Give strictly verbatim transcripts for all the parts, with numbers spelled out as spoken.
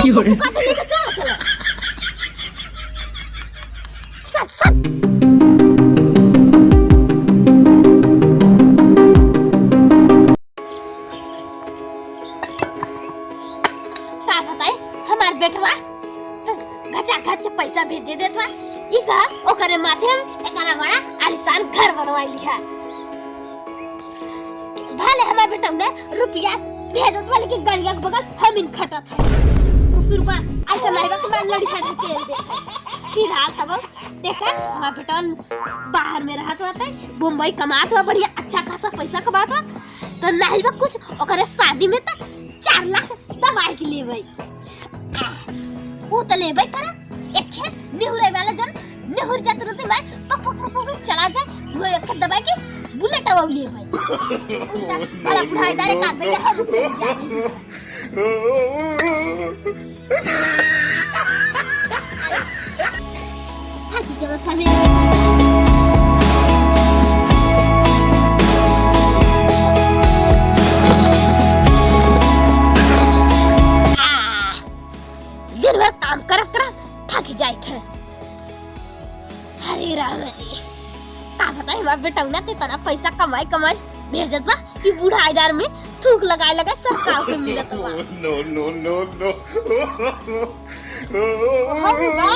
की हो रे? पप्पू का तो लेके चला, चला। इसका सब का बताई, हमार बेटवा तो घचा घच पैसा भेजे देत बा। ई का ओकरे माथे हम इतना बड़ा आलीशान घर बनवा लिया। भले हमार बेटवा ने रुपया भेजत बा, लेकिन गड़िया के बगल हम इन खटत है। ससुर बा, ऐसा नहीं बा कि मैं लड़का के तेल दे। फिलहाल तब देखा, हमार बेटवा बाहर में रहत बाटे, बम्बई कमात बा, बढ़िया अच्छा खासा पैसा कमात बा, तो नहीं बा कुछ, ओकरे शादी में तो चार लाख दबाई के लेबै। आ, ऊ तो लेबै करा, एक है निहुरे वाला जन, निहुर जात रहते भाई, पक, पक, पक, पक, चला जाए, वो एक है दबाई के बुलेट वो लेबै। उल्टा भला बुढ़ाई दारे का दे, हम चल जाए। थकी के बस हमें दिन भर काम करत करत थक जाइत है। अरे राम रे, का बताई, हमार बेटौना ते तना पैसा कमाई कमाई भेजत बा कि बूढ़ा हजार में थूक लगाए लगा सरकार से मिलत बा। No, no, no, no। हाँ, बा।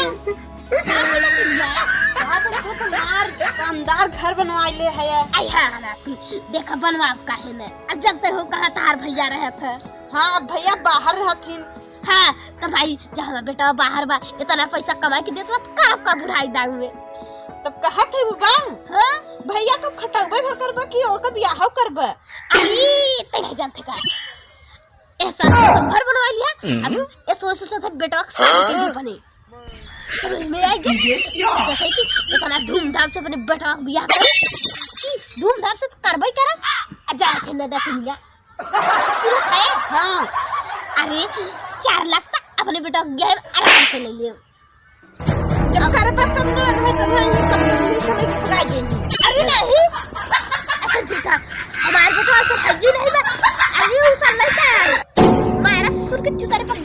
हाँ, तो तू तो मार शानदार घर बनवाए ले है। आई हाँ, हाँ, तू देखा बनवाब काहे न? अब जब तक हो कहाँ तार भैया रहत है। हाँ, अब भैया बाहर रहथिन। हाँ, तो भाई, जब हमार बेटा बाहर बा, इतना पैसा कमा के देत बा, तो का, का बुढ़ाई दारू में? तब कहत है बाबा, हाँ? भैया तो खटौबे भर करबा कि और का बियाह करबा? अरे, ते नहीं जानते का? ऐसा, ऐसा घर बनवा लिया, हम्म। अब ऐसा सोच सोचत है बेटा के शादी के लिए बने। समझ में आई गया? सोचत है कि इतना धूमधाम से अपने बेटा का बियाह करे, कि धूमधाम से तो करबे करा, आ जाए थे नदा दुनिया। सुनत है? हाँ। अरे, चार लाख तक अपने बेटा के बियाह में आराम से ले लियो। जब करबा तब ना, नहीं तो भाई, ये कब नहीं, ये साले भगा जाएंगे। अरे नहीं, ऐसा झूठा, हमारे बेटा ऐसा है ही नहीं बा। अरे, वो साला लड़का है, मेरा ससुर के चुतारे पर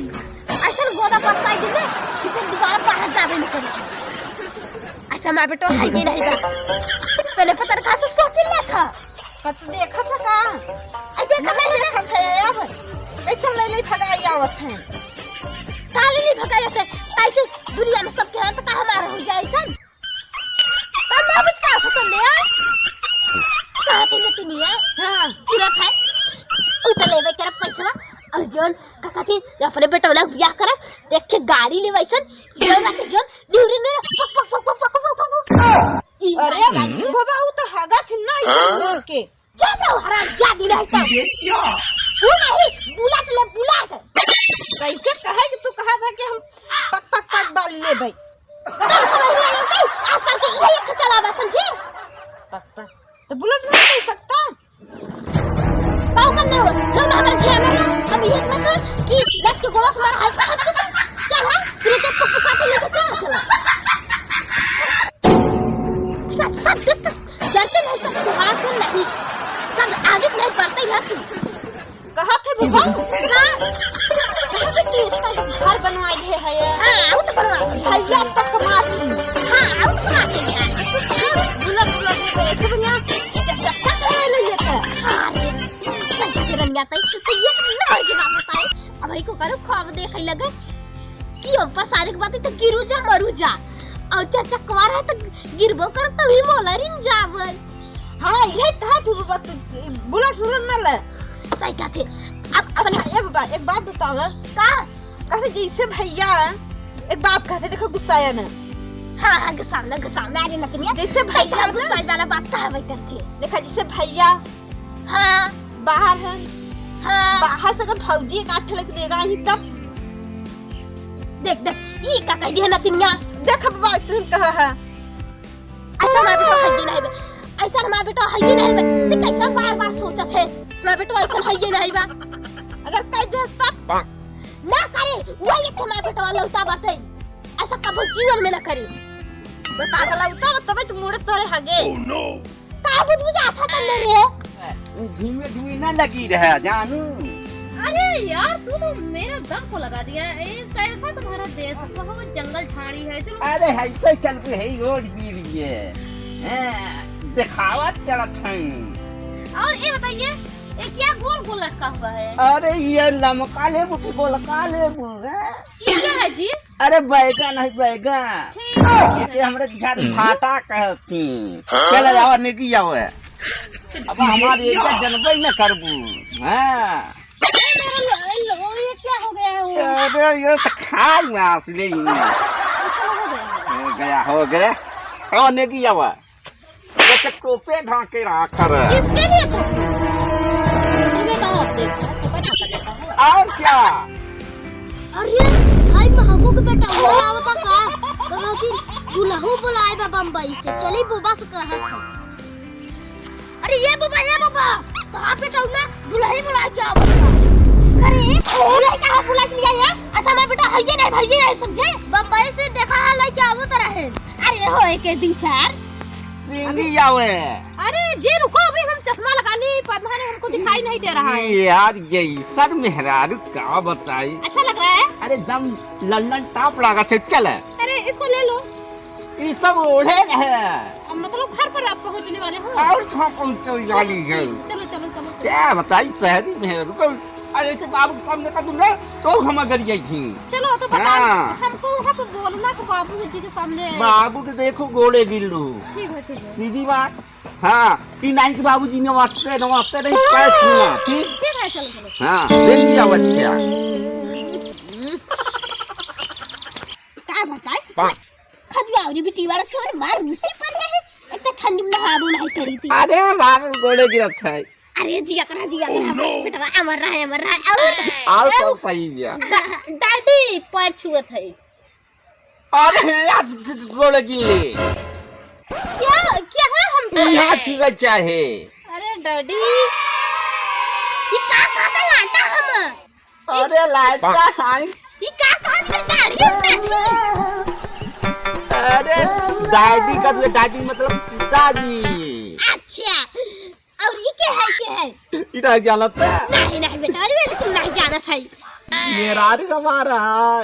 ऐसा गोदा बरसाई दिले कि फिर दोबारा बाहर जाबे नहीं करे। ऐसा हमारे बेटा है ही नहीं बा। तने पता नहीं कहाँ से सोच लिया था। का तू देखत है का? ए, देखत नहीं, नहीं देखत है अब। कैसे ले ले भगाई आवत है। का ले ले भगाई आवत है? कैसे दुनिया में सबके हाथ का हमारा हो जाए ऐसन? तब ना बच का होता ले आ? कहा थे ना तू नहीं है? हाँ। तुरंत है। उ तो लेबे करे पैसा और जोन का कहती अपने बेटौला बियाह करब, देख के गाड़ी लेबे ऐसन, जोन ना के जोन निहुरे ने पक, पक, पक। ई अरे बाबा, उ तो हगत है ना ऐसन बोल के। चुप रहो, हरामजादी नहीं तो। ये क्या? वो नहीं, बुलेट ले, बुलेट। कैसे कहे कि तू कहा था कि हम पक, पक, पक बाल लेबै। तब समझ में आई कि आजकल के इहे एक चलावा, समझे? पक, पक। तो बुलेट नहीं दे सकता? पाव करना हो, लोग हमारे ध्यान में रहो, हम ये तो सोच कि लच के गोड़ा से मारा हंस, हंस से। चल, हाँ, तू तो पक, पक, पक लेके चल, चल। इसका सब देख तो जलते नहीं, सब सुहाग नहीं, सब आगे नहीं बढ़ते रहती। कहा थे बुआ? हाँ। कहा थे कि इतना जब घर बनवा लिए है ये। हाँ, वो तो बनवा लिए। भैया तक कमा थी। हाँ, वो तो कमा थी। बुला, बुला, ये तो ऐसे बढ़िया चक, चक, चक, ले लेते हैं। हाँ रे, सही के रंगिया तई, तो ये तो नंबर की बात बताई। अब भाई को करो, ख्वाब देखे लगे कि ऊपर सारे के बात तो गिरू जा, मरू जा। और चार चकवा रहे तो गिरबो कर, तभी मोला रिन जावन। हाँ, ये कहा तू बात, बुलेट सुलेट ना ले। सही कहते। अब अपने अच्छा, ए बाबा, एक बात बतावा। का? कहते जैसे भैया, एक बात कहते, देखो गुस्साया ना। हाँ, हाँ, गुस्साना, गुस्साना, अरे नतनिया। जैसे भैया कैसा ना गुस्साए वाला बात कहा भाई करते? देखा, जैसे भैया हाँ। बाहर है। हाँ। बाहर से अगर भौजी एक आठ लग देगा ही तब। देख, देख, ई का कह दिया नतिनिया। देख बाबा, तू कहा है। ऐसा हमारा बेटा है कि नहीं बे? ऐसा हमारा बेटा है कि नहीं बे? ते कैसा बार-बार सोचत है? हमारा बेटा ऐसा है कि नहीं बा? अगर कह दे तब? ना करे, वही एक हमारा बेटा लौटा बाटे। ऐसा कबो जीवन में ना करे। बता भला उतार, तबे तो मुड़े तोरे हगे। का बुझबुझात है तन्ने रे? उ धुएं धुएं ना लगी रहे जानू। अरे यार, तू तो मेरा दम को लगा दिया। ए, कैसा तुम्हारा देश? बहुत जंगल झाड़ी है। चलो। अरे, है तो चल के है, रोड की लिए। हैं, दिखावा चलत हैं। और ये बताइए, ये क्या गोल गोल लटका हुआ है? अरे, ये लमका लेबू की गोलका लेबू है? ये क्या है जी? अरे, बैगन है, बैगन। ठीक है, ठीक है। ये हमरे बिहार में भाटा कहती। हाँ? चल, आवा, नेगी आवे। अब हमारे एरिया जनबे न करबू। हाँ। अरे, मेरा लो-, लो-, ये क्या हो गया है? अरे, ये तो खाई में आंसू ले ही। ये क्या हो गया? हो गया, हो गया। और नेगी आवा। ये तो टोपे ढाके रहा कर। किसके लिए तो? तुम्हें कहाँ देख सकते हो? और क्या? अरे, भाई महको के बेटा हुआ आवता का? कहा कि दुल्हू बुलाए बा बम्बई से। चली बुबा से कहा था। अरे ये बुबा, ये बुबा, कहाँ पे टाउन में दुल्हई बुलाए के आवत बा? अरे, दुल्हई कहाँ बुला के लिया है? ऐसा मैं बेटा है ये नहीं, भाई ये नहीं समझे? बम्बई से देखा है, लेके आवत रहे। अरे हो के दी सर। पिंगी आवे। अरे जी रुको, अभी हम चश्मा लगा ली, पता नहीं हमको दिखाई नहीं दे रहा है। ये यार, ये सर मेहरारू का बताई। अच्छा लग रहा है? अरे दम लंदन टॉप लागत है, चल। अरे इसको ले लो। इसको ओढ़े रहे। अब मतलब घर पर आप पहुंचने वाले हो? और कहाँ पहुंचने वाली है? चलो, चलो, चलो, चलो। क्या बताई, शहरी में है, रुको। अरे, ऐसे बाबू के सामने का दूंगा, तो हम अगर यही थी। चलो, तो बता, हाँ। हमको वहाँ पे बोलना कि बाबू जी के सामने। बाबू के देखो, गोड़े गिर लो। ठीक है, ठीक है। सीधी बात। हाँ, कि नहीं कि बाबू जी नमस्ते, नमस्ते नहीं, पैर छूना, ठीक? ठीक है, चलो, चलो। हाँ, दे दिया बच्चा। का बताई, ससुर? खजुआवरी बिटिया रखे मार रूसी पर रहे, एक तो ठंडी में नहाबो नहीं करी थी। अरे बाबू गोड़े गिरत है। अरे जिया करा, जिया करा, बेटवा अमर रहे, अमर रहे। और और सब सही बिया। डा-, डैडी पैर छुअत है। अरे आज गोड़े गिरले। क्या, क्या है हम यहाँ छुआ चाहे। अरे डैडी, ये का कहता लाटा हम? अरे लाइट का साइन। ई का कहत बे दाढ़ी उठा थी? अरे दाढ़ी का तो दाढ़ी मतलब पिताजी। अच्छा, और ई के है, के है? ई ना जानत है? नहीं, नहीं बेटा, अरे बिल्कुल नहीं जानत है। मेहरारू हमारा है।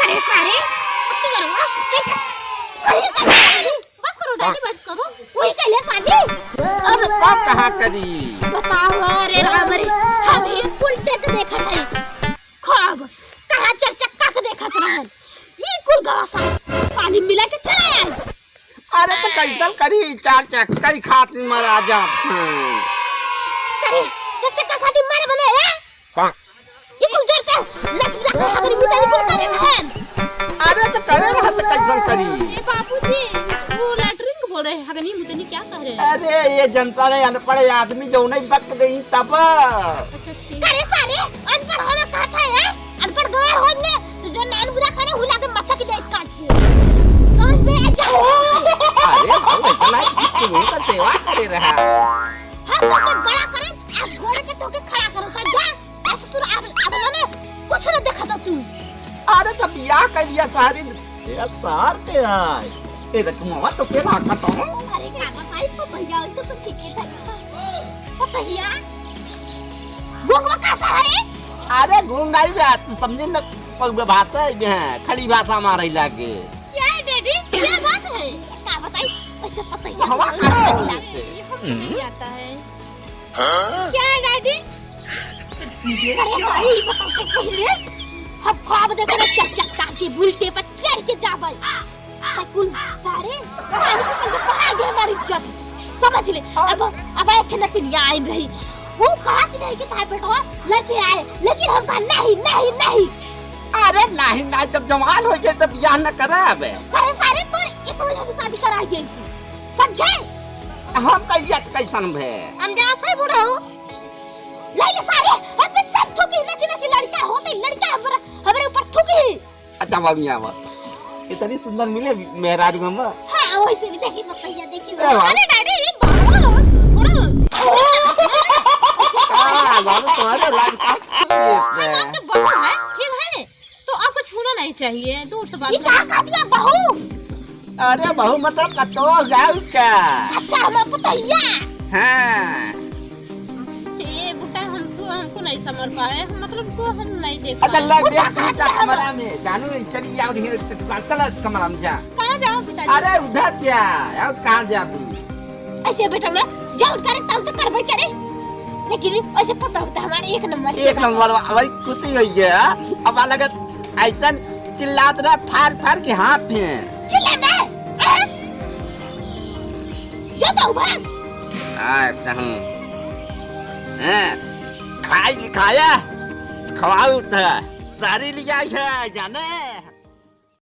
अरे सारे, अब तो करो, अब तो करो। अरे, अरे, अरे, बस करो, डैडी, बस करो। वही कहले शादी। अब कब कहाँ करी? बताओ, अरे राम रे, हम ये कुल टेक देखत हई। खूब, कहाँ चार चक्का के देखत रहन। ई कुल गवा सा पानी मिला के चले आए। अरे तो कैसन करी, चार चक्का ही खातिर मरा जात हैं। अरे, चार चक्का खातिर मरे बने रे? ये कुछ देर के नस बुला के हगरी मुतनी कुल करे रहन। अरे तो करे रहा तो कैसन करी? ए बाबूजी, वो लैट्रिन को बोल रहे हैं, हगनी मुतनी क्या कह रहे हैं? अरे ये जनता नहीं, अनपढ़ आदमी जो नहीं बक देई तब। अच्छा ठीक। अरे सारे, अनपढ़ होना कहा था है? अनपढ़ गवार हो ने, तो जो नान बुला खाने हुला के मच्छा की दे काट के। समझ में आ जाओ। अरे बाबू, इतना ही तू का सेवा करे रहा। हम तो के बड़ा करे, आप गोड़े के टोके खड़ा करो, समझा? ए ससुर, अब, अब ना ने कुछ ना देखा था तू। अरे, तो बियाह कर लिया सारी, ए, सार के आए। ए, तो तुम आवा तो के भाग खा तो। अरे, का बताई तो भैया, ऐसे तो ठीक ही था। तो भैया, गूंग में का सहारे? अरे, गूंग आई बे, तू समझे न, पग भाषा है बे, खड़ी भाषा मारे लागे। क्या है डैडी? क्या बात है? का बताई? ऐसे पता ही हवा नहीं। खा रही है। ये हमको नहीं आता है। हाँ? क्या है डैडी? अरे सारे, ये बताओ तो पहले। हम ख्वाब देखे ना चक चक तार के बुलटे पर चढ़ के जाबल। तो कुल सारे पानी के संग बहा गए हमारी इज्जत। समझ ले। अब, अब एक नतिनिया आई रही। वो कहा कि नहीं कि था बेटवा लड़के आए, लेकिन हम कहा नहीं, नहीं, नहीं। अरे नहीं, नहीं, जब जवान हो जाए तब बियाह न करे अब। अरे सारे तोर इस वजह से शादी कराई गई थी। समझे? हम कहिया त कैसन भे? हम जात है बूढ़ो। लइके सारे, हम पे सब थूकी, नची नची लड़का होते, लड़का हमरा, हमरे ऊपर थूकी। अच्छा, बाबू, यहाँ आवा। इतनी सुंदर मिले मेहरारू हम। हाँ, वैसे भी देखी, पतैया देखी। ए, बाबू। अरे, डैडी, ये बाबू, थोड़ा। हाँ, बाबू, तुम्हारे लाज का लेते हैं। ये बात तो बहू है, ठीक है? तो आपको छूना नहीं चाहिए, दूर से बात ये करो। का कह दिया बहू? अरे बहू मतलब कतो जाऊ का? अच्छा, हम पतैया। हाँ। ये बुड्ढा हमको, हमको नहीं समझ पाए, मतलब को हम नहीं देख अच्छा, पाए। लग गया उठा तू जा कमरा में, जानू नहीं चली जाओ, नहीं तो तू चला कमरा में जा। कहाँ जाओ पिताजी? अरे उधर क्या, और कहाँ जा तू? ऐसे बेटा ना, जाओ करे तब तो करबे करे, लेकिन ऐसे पता होता हमारे एक नंबर के एक बात। नंबर वा-, वही कुछ ही होई है, हाँ? अब लगत ऐसन चिल्लात रहा फार फार के हाथ में। चिल्ला ना, हाँ? जा तो भाग। आ, कहूँ। हैं? खाई लिखाया, खवाऊ था, सारी लिया है, जाने।